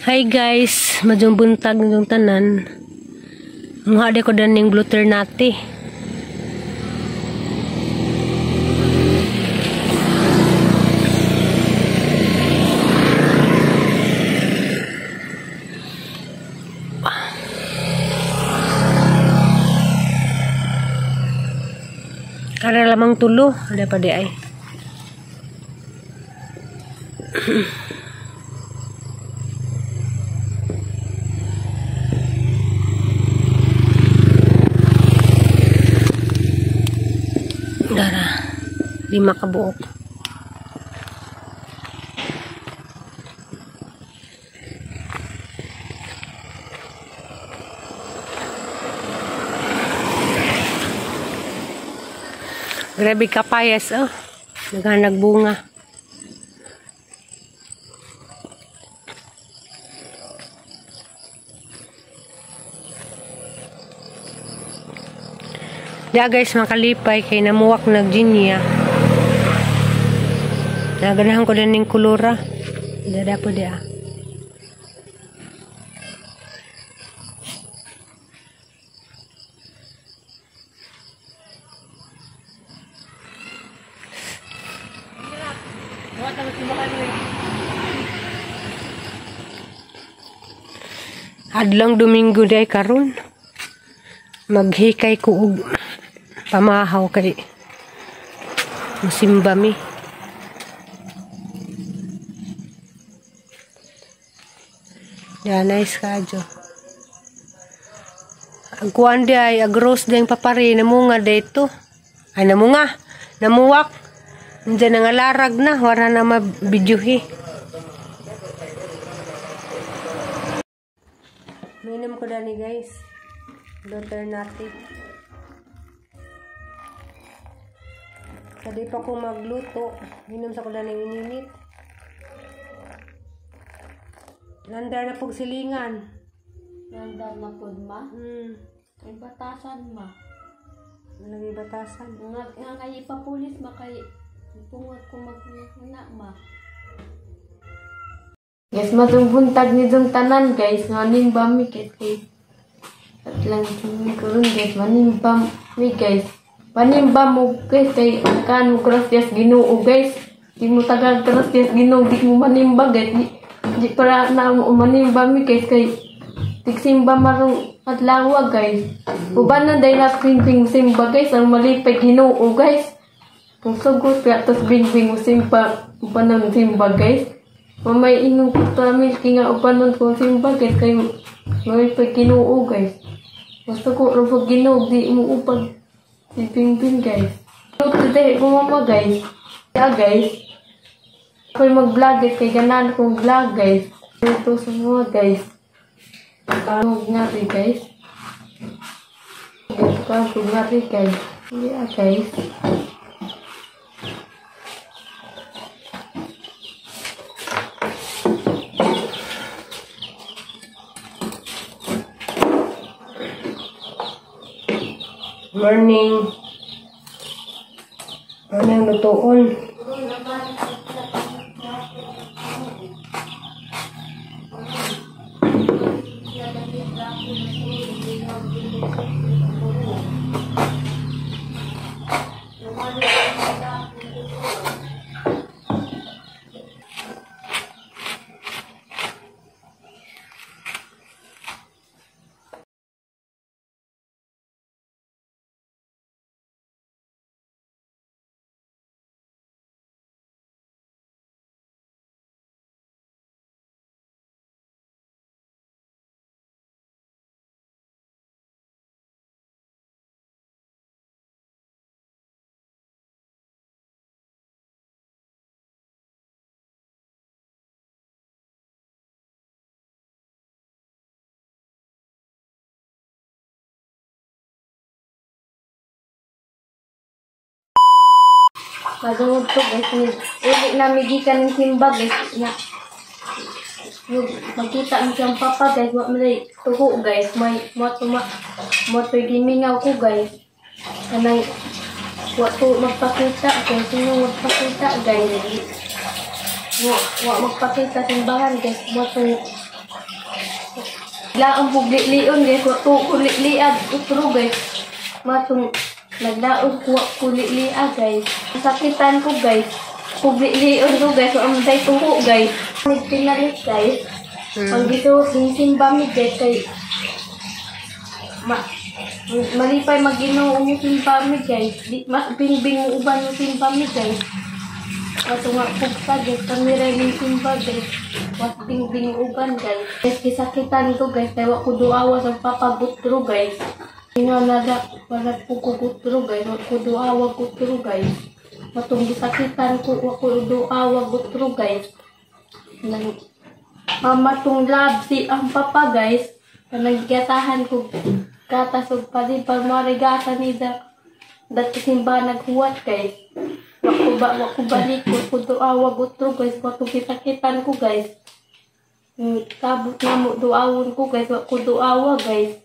Hi guys, madyong buntag ng tanan. Muha di ko daning blue ternate. Kara lamang tulo, ada pa di ay. Dara, 5 ka buok. Grabe kapayas, oh. Naghanag bunga. Diya guys, makalipay kay namuwak nagjinya. Naganahan ko din ng kulura. Dada po diya. Adlong Domingo day karon. Maghikay ko og pamahaw kay musimba mi. Ya, nice kadyo. Ang kuan di ay agros ding papari namunga dito. Ay namunga, namuwak. Nandiyan ang alarag na, wala na mabidyuhi. Minom ko dani guys. Daughter natin. Kadi pa ko magluto, minom sa ko dani ininit. Nandar na pog silingan. Nandar na pod ma? May batasan ma. Ano may batasan? Nga kay ipapulis ma kay pungot ko magna ma. Guys, matong buntag ni dong tanan guys, maning bami guys kay at lang karon guys, maning bami guys. Panimba mo guys kay kan mo gracias Ginoo guys. Di mo tagal gracias Ginoo, di mo manimba guys. Di para na mo manimba mi guys kay tigsimba marong adlaw guys. Uban na day na ping simba guys, ang malipay Ginoo guys. Kung sugot kaya tos bing mo simba, uban ang simba guys. Mamay ingon ko tamil kinga ubanon ko simba guys kay malipay Ginoo guys. Basta ko rupag Ginoo di mo upag si Bingbing guys. Today ko mama guys. Yeah guys. Ako'y mag-vlog guys kay ganan kong vlog guys. Ito semua guys. Kano ngari guys. Kano ngari guys. Yeah guys. Morning. Ano yung lutoon? Madungod to guys, uli na migikan ng simba guys. Na, magkita ang siyang papa guys, wa may tuho guys, may mo to gimingaw ko guys. Kanang wa to magpakita guys, sino magpakita guys. Wa magpakita simbahan guys, mo to Naglaong ko lion guys, wa ko liad utro guys. Matong naglaong ko ko liad guys. Sakitan ko guys. Kuglion ko guys, wa man day tuho guys. Nagpinalit guys. Ang gito simba mi guys kay malipay mag-Ginoo mo simba mi guys. Di mas bingbing mo uban mo simba mi guys. Ato nga pugsa guys, kami ra ning simba guys. Mas bingbing uban guys. Guys, gisakitan ko guys, kay wa ko duawa sa papagutro guys. Inga naga wala ko gutro guys, wa ko duawa gutro guys. Matong gisakitan ko wa ko duawa gutro guys. Nang mama tong lab si ang papa guys, naggatahan ko gatas og palipal marigata ni da dati simba naghuwat guys. Wa ko balik ko duawa gutro guys, wa ko gisakitan ko guys. Kabot na mo duawon ko guys, wa ko duawa guys.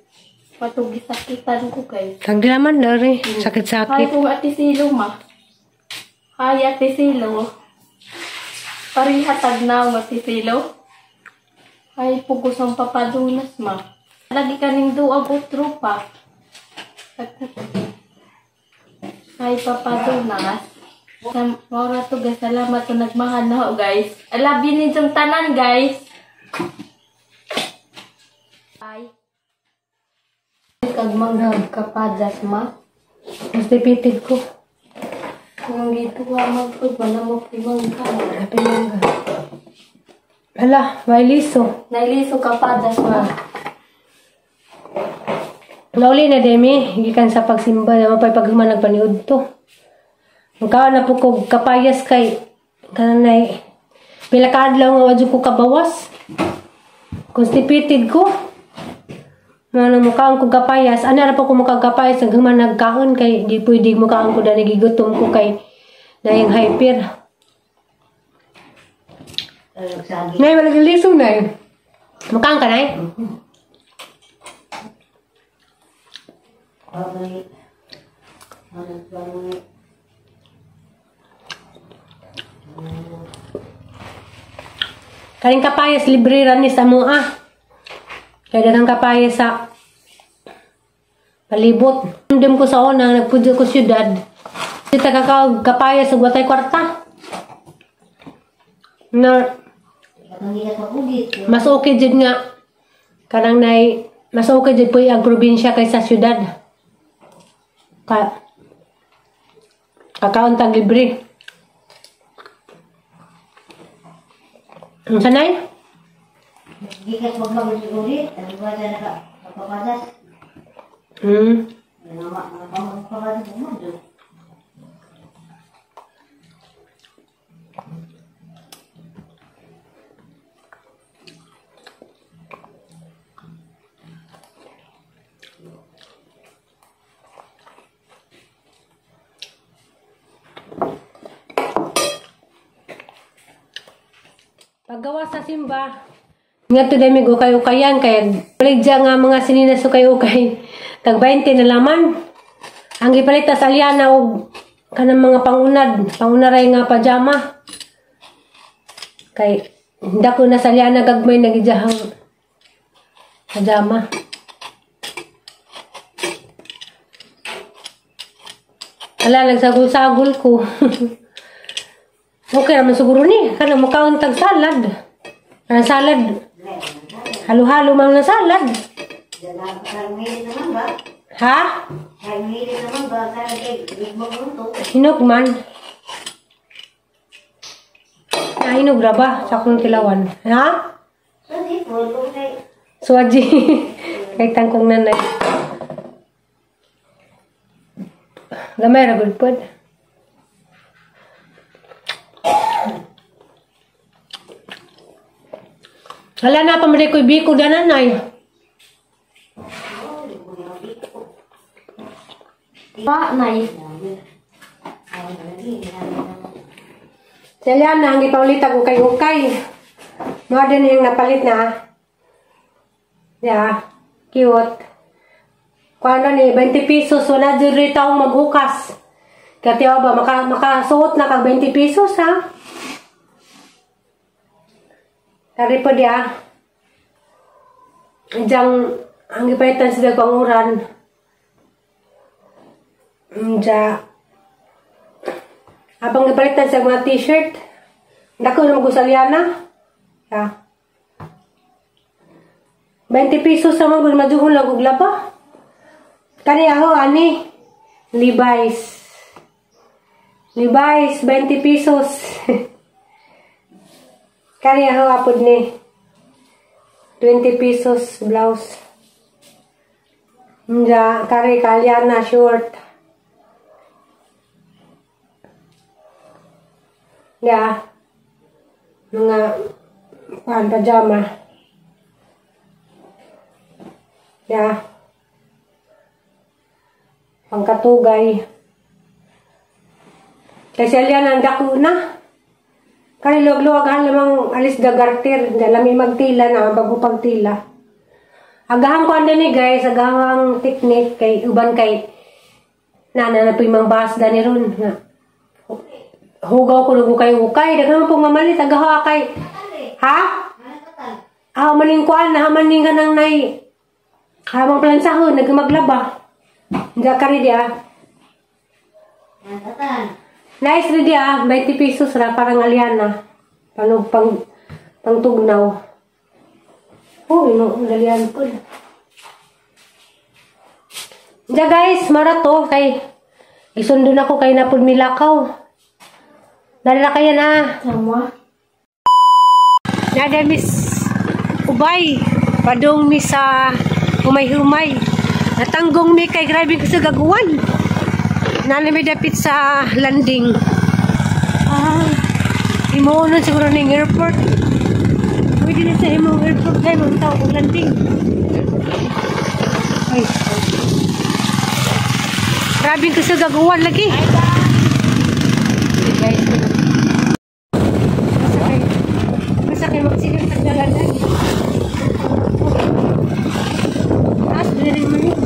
Patong gisakitan ko guys. Taglaman dari sakit-sakit. Hay ko Ate Silo ma. Hay Ate Silo. Parihatag na Ate Silo. Hay pugos ang papadunas ma. Lagi kaning duag utro pa. Hay papadunas. Maura to guys, salamat sa nagmahal na ho guys. I love you ninyong tanan guys. Bye. Kag manghag kapadas ma. Mas repeated ko. Kung dito ka magpag, wala mo primangga. Happy mangga. Hala, may liso. Nailiso kapadas ma. Nauli na demi, gikan sa pagsimba na mapay paghuman nagpaniud to. Magkaon na po ko kapayas kay kananay pila ka adlaw nga wadyo ko kabawas. Constipated ko. Nga mukaon ko kapayas, ana ra po ko mukagapayas naghuman nagkaon kay di pwede mukaon ko dani gigutom ko kay naing hyper. Nay wala liso nay. Mukaon ka nay? Kaning kapayas libre ra ni sa mua. Kaya daghang kapayas sa palibot. Ndem ko sa una nagpudyo ko syudad. Kita kakaog kapayas ug watay kwarta. Na mas okay jud nga kanang nay mas okay jud puy ang probinsya kaysa syudad. Ka kakaon tag libre. Ang sanay? Gikas magmagod-ulit, ano ba dyan nakapapadas? Nakapapadas mo doon. Paggawa sa simba, nga to dami go kayo kayan kay baligya nga mga sinina so kayo kay tag 20 na laman. Ang gipalit sa Aliana og kanang mga pangunad, pangunaray nga pajama. Kay dako na sa Aliana gagmay nagijahang pajama. Ala nagsagol-sagol ko. Okay raman siguro ni kanang mukaon tag salad. Kanang salad. Halo-halo man na salad. Ha? Hinog man. Ah, hinog ra ba sa akong tilawan? Ha? Suwaji. Kay tangkong nanay. Gamay ra gud pod. Hala na pa man ko'y biko dananay. Pa nay. Sila na ang gipaulit ako kay ukay. Mga din yung napalit na. Yeah, cute. Kuano ni 20 pesos wala diri taong maghukas. Katiwa ba makasuot na kag 20 pesos ha? Tari po diya. Diyang, ang gipalitan sila panguran. Diya. Apang gipalitan sa mga t-shirt. Dako na mag-usalyana. Ya. 20 pesos sa mga majuhon lang og laba. Kani ako, ani. Levi's. Levi's, 20 pesos. Kani ako, apod ni. 20 pesos blouse. Diya, kari kalyana short. Ya, mga pan pajama. Ya, pangkatugay. Kasi alyan ang dako na. Kaya luwag-luwag lamang alis da garter. Dalami magtila na, bago pagtila. Agahang ko ni guys, agahang teknik kay uban kay nana na po yung bahas da ni ron. Hugaw ko lugo kay ukay. Daghan pong mamalit, agaha kay. Ha? Ah, maning kuan, nahamaning ka nang nay. Hamang plansahon, nagmaglaba. Diya ka rin diya. Nice rin diya, 20 pesos ra, parang alyana. Panog pang pangtugnaw. Oh, ino, dalian po. Diya guys, marato kay gisundon ako kay napod milakaw. Dali na kayo na. Sama. Nada miss Ubay. Padong mi sa humay-humay. Natanggong mi kay grabe kasi gaguan. Nana mi dapit sa landing. Ah, imuunon siguro ning airport. Pwede na sa imong airport tayo magtaw og landing. Ay. Grabe kasi gaguan lagi. Guys, basta kayo magsigil sa dalanan. Taas, dali mo yun.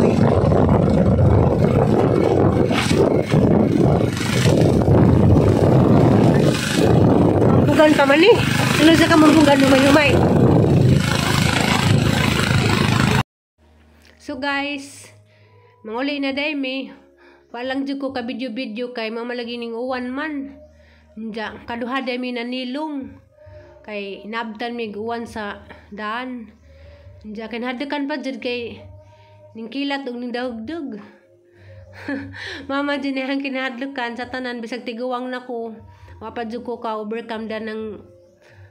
Mambugan pa man eh. Ano sa ka mambugan humay-humay. So guys, manguli na day mi. Walang jud ko ka video-video kay mamalagi ning uwan man. Diya, kaduha day mi nanilong. Kay inabtan mi uwan sa daan. Diya, kay nahadlukan pa jud kay ning kilat ug ning dahugdug. Mama jud niyang kinahadlukan sa tanan bisag tiguang nako. Wa pa jud ko ka overcome da ng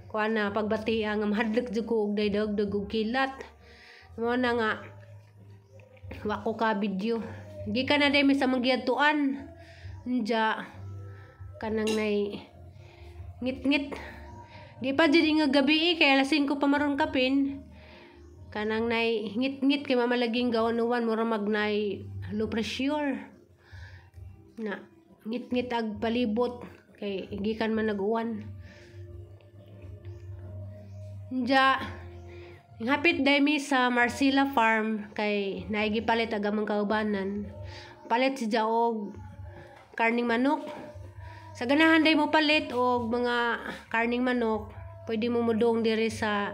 kuan na pagbati nga mahadlok jud ko og day dahugdug ug kilat. Mao na nga wa ko ka video. Gikan na day mi sa manggiyadtuan. Diya kanang nay ngit-ngit. Di pa jud nga gabi eh, kay alas 5 pa maron kapin. Kanang nay ngit-ngit kay mamalaging gawan-uwan mura magnay low pressure. Na ngit-ngit ag palibot kay gikan man nag-uwan. Diya hapit day mi sa Marcilla Farm kay naigi palit ag amang kaubanan. Palit si og karning manok. Sa ganahan day mo palit og mga karning manok, pwede mo mudong diri sa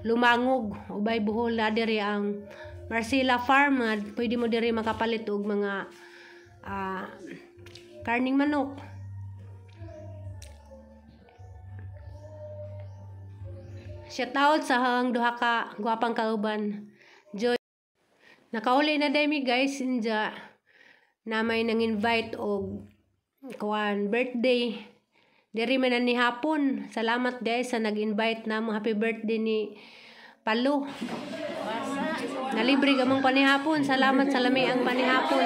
Lumangog, Ubay Bohol na diri ang Marcilla Farm, pwede mo diri makapalit og mga karning manok. Shout out sa hang duha ka gwapang kauban. Joy. Nakauli na day mi guys inja na may nang invite og kuan birthday. Diri man ni hapon. Salamat guys sa nag-invite namo. Happy birthday ni Palo. Nalibre gamang panihapon. Salamat sa lami ang panihapon.